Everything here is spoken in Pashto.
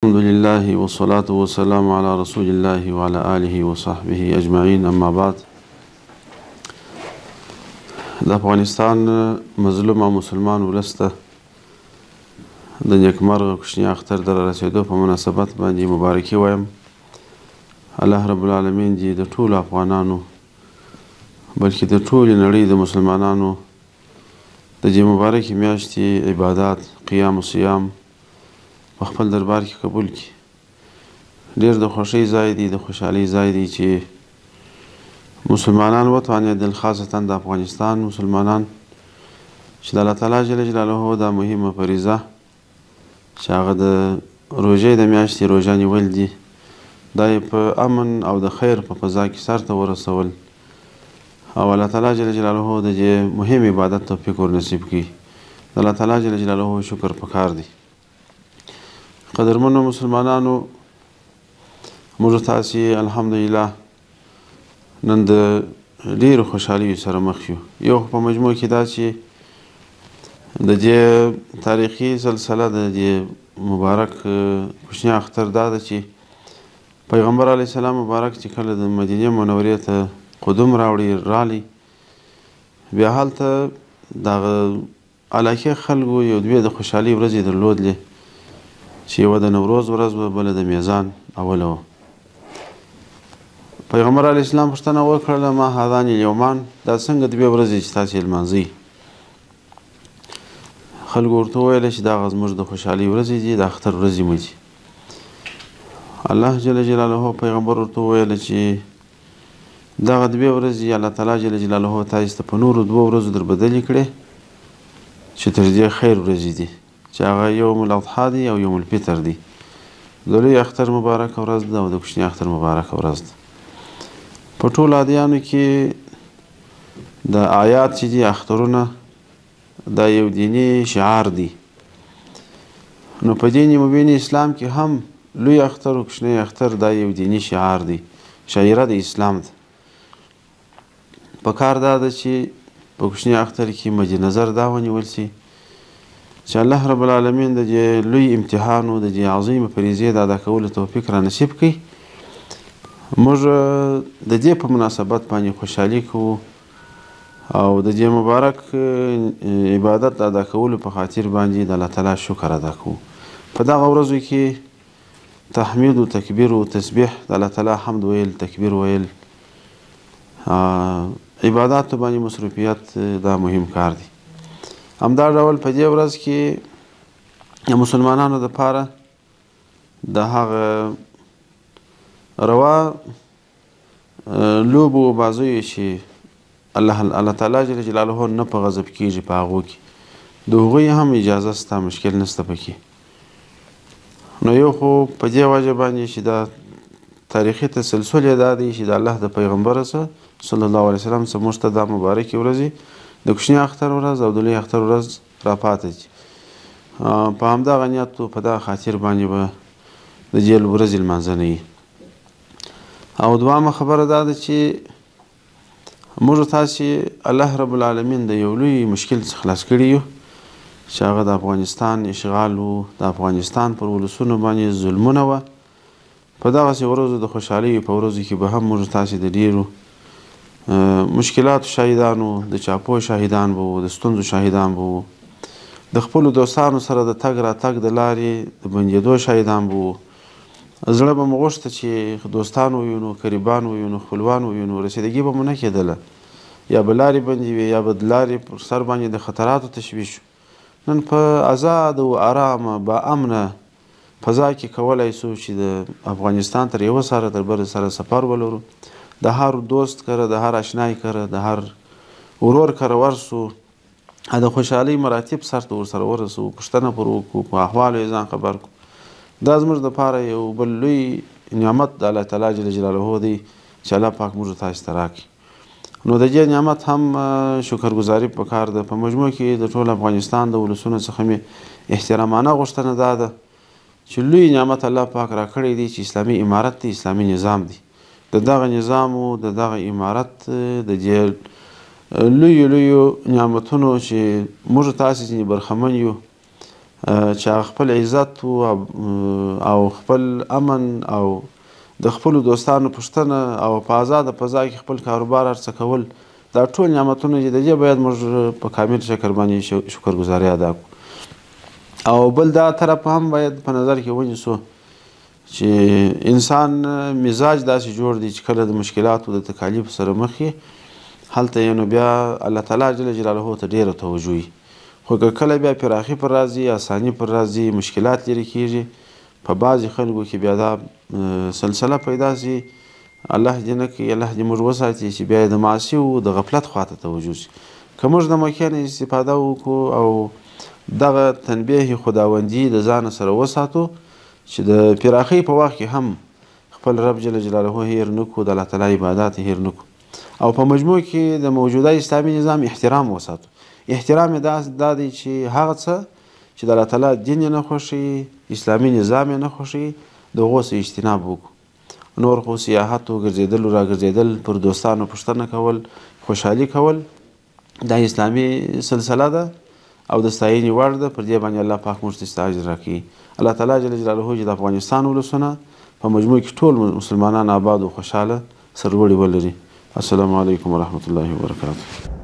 الحمد لله والصلاة والسلام على رسول الله وعلى آله وصحبه اجمعین، اما بعد. د افغانستان مظلوم او مسلمان ولس ته د نیکمرغه کوچني اختر د رارسېدو په مناسبت باندې مبارکي وایم. الله رب العالمین دې د ټولو افغانانو، بلکې د ټولې نړۍ د مسلمانانو د دې مبارکې میاشتې عبادات، قیام او صیام په خپل دربار کې قبول کړي. ډېر د خوښۍ ځای دی، د خوشحالۍ ځای دی چې مسلمانان وتوانېدل، خاصتا د افغانستان مسلمانان، چې د الله تعالی جل جلاله دا مهمه فریضه چې هغه د روژې د میاشتې روژه نیول دي، دا یې په امن او د خیر په فضا کې سرته ورسول او الله تعالی جل جلاله د دې مهم عبادت توفیق ورنصیب کړي. د الله تعالی جل جلاله شکر پکار دی. قدرمنو مسلمانانو، موږ تاسې الحمدلله نن د ډېرو خوشحالیو سره مخ یو. یو خو په مجموع کې دا چې د دې تاریخي سلسله د دې مبارک کوچني اختر دا ده چې پیغمبر علیه السلام مبارک چې کله د مدینې منورې ته قدوم راوړي رالی، بیا هلته دغه علاقې خلکو یو دوې د خوشحالۍ ورځې درلودلې چې یوه د نوروز ورځ وه، بله د میزان اوله وه. پیغمبر علیه السلام پوښتنه وکړله، ما هذان الیومان، دا څنګه دوې ورځې چې تاسې یې لمانځئ؟ خلکو ورته وویل چې دا زموږ د خوشحالۍ ورځې دي، د اختر ورځې مو دي. الله جل جلاله پیغمبر ورته وویل چې دغه دوې ورځې الله تعالی جل جلاله تاسې ته په نورو دوو ورځو در بدلې کړې چې تر دې خیر ورځې دي، چې هغه یوم الاضحی دی او یوم الفطر دی. د لوی اختر مبارکه ورځ ده او د کوچني اختر مبارکه ورځ ده. په ټولو ادیانو کې د آیات چې دي، اخترونه، دا یو دیني شعار دی. نو په دین مبین اسلام کې هم لوی اختر او کوچنی اختر دا یو دیني شعار دی، شعیره د اسلام ده. په کار دا ده چې په کوچني اختر کې مد نظر دا ونیول سي چې الله رب العالمین د دې لوی امتحان او د دې عظیمې فریضې د ادا کولو توفیق را نصیب کړي. موږ د دې په مناسبت باندې خوشحالي کوو او د دې مبارک عبادت د ادا کولو په خاطر باندې د الله تعالی شکر ادا کوو. په دغه ورځو کې تحمید و تکبیر و تسبیح، د الله تعالی حمد ویل، تکبیر ویل، عباداتو باندې مصروفیت دا مهم کار دی. همدا ډول په دې ورځ کې د مسلمانانو دپاره د هغه روا لوبو او بازیو چې الله تعالی جل جلاله نه په غضب کېږي په هغو کې د هغوی هم اجازه سته، مشکل نشته پکې. نو یو خو په دې وجه باندې چې دا تاریخي تسلسل یې دا دی چې د الله د پیغمبر صلی الله علیه وسلم څخه موږ ته دا مبارکې ورځې د کوچني اختر ورځ او د لوی اختر ورځ راپاتې دي. په همدغه نیت او په دغه خاطر باندې به د دې ورځې لمانځنه وي. او دوهمه خبره دا ده چې موږ تاسې الله رب العالمین د یو لوی مشکل څخه خلاص کړي یو چې هغه د افغانستان اشغال و، د افغانستان پر ولسونو باندې ظلمونه وه. په دغسې ورځو د خوشحالۍ په ورځو کې به هم موږ تاسې د ډېرو مشکلاتو شاهدان وو، د چاپو شاهدان به وو، د ستونزو شاهدان به وو، د خپلو دوستانو سره د تګ راتګ د لارې د بندېدو شاهدان به وو. زړه به مو غوښته چې دوستان ووینو، قریبان ووینو، خپلوان ووینو، رسیدګي به مو نه کېدله، یا به لارې بندې وې یا به د لارې پر سر باندې د خطراتو تشویش. نن په ازاد او ارامه با امنه فضا کې کولای سو چې د افغانستان تر یوه سره تر بل سره سفر ولرو، د هر دوست کره، د هر اشنای کره، د هر ورور کره ورسو، د خوشحالۍ مراتب سر ته ورسره ورسو، پوښتنه پر وکړو، په احوالو یې ځان خبر کړو. دا زموږ دپاره یو بل لوی نعمت د الله تعالی جل جلاله دی چې الله پاک موږ تاسې ته راکړي. نو د دې نعمت هم شکرګزاري پکار ده. په مجموع کې د ټول افغانستان د ولسونو څخه مې احترامانه غوښتنه دا ده چې لوی نعمت الله پاک راکړی دی چې اسلامي امارت دی، اسلامي نظام دی. د دغه نظام او د دغه امارت د دې لویو لویو نعمتونو چې موږ تاسې ځینې برخمن یو، چې هغه خپل عزت او خپل امن او د خپلو دوستانو پوښتنه او په ازاده فضا کې خپل کاروبار هر څه کول، دا ټول نعمتونه چې د دې باید موږ په کامل شکر باندې شکرګزاري ادا کړو. او بل دا طرف هم باید په نظر کې ونیسو چې انسان مزاج داسې جوړ دی چې کله د مشکلاتو د تکالیف سره مخ یې، هلته یې نو بیا الله تعالی جل جلاله ته ډېره توجه وي. خو که کله بیا پراخي پر راځي، اساني پر راځي، مشکلات لیرې کېږي، په بعضې خلکو کې بیا دا سلسله پیدا شي، الله دې نه کوي، الله دې موږ وساتي چې بیا یې د معاصي او د غفلت خواته توجه شي. که موږ د موقع نه استفاده وکړو او دغه تنبیه خداوندي د ځانه سره وساتو چې د پراخۍ په وخت کې هم خپل رب جل جلاله هیر نه کړو، د الله تعالی عبادات هیر نه کړو، او په مجموع کې د موجوده اسلامي نظام احترام وساتو. احترام یې دا دی چې هغه څه چې د الله تعالی دین یې نه خوښوي، اسلامي نظام یې نه خوښوي، د هغو څخه اجتناب وکړو. نور خو سیاحت و ګرځېدل و راګرځېدل، پر دوستانو پوښتنه کول، خوشحالي کول، دا اسلامي سلسله ده او د ستاینې وړ ده. پر دې باندې الله پاک موږ ته اجر راکوي. الله تعالی جل جلاله چې د افغانستان ولسونه په مجموع کې ټول مسلمانان آباد او خوشحاله سرلوړي ولري. السلام علیکم ورحمة الله وبرکاته.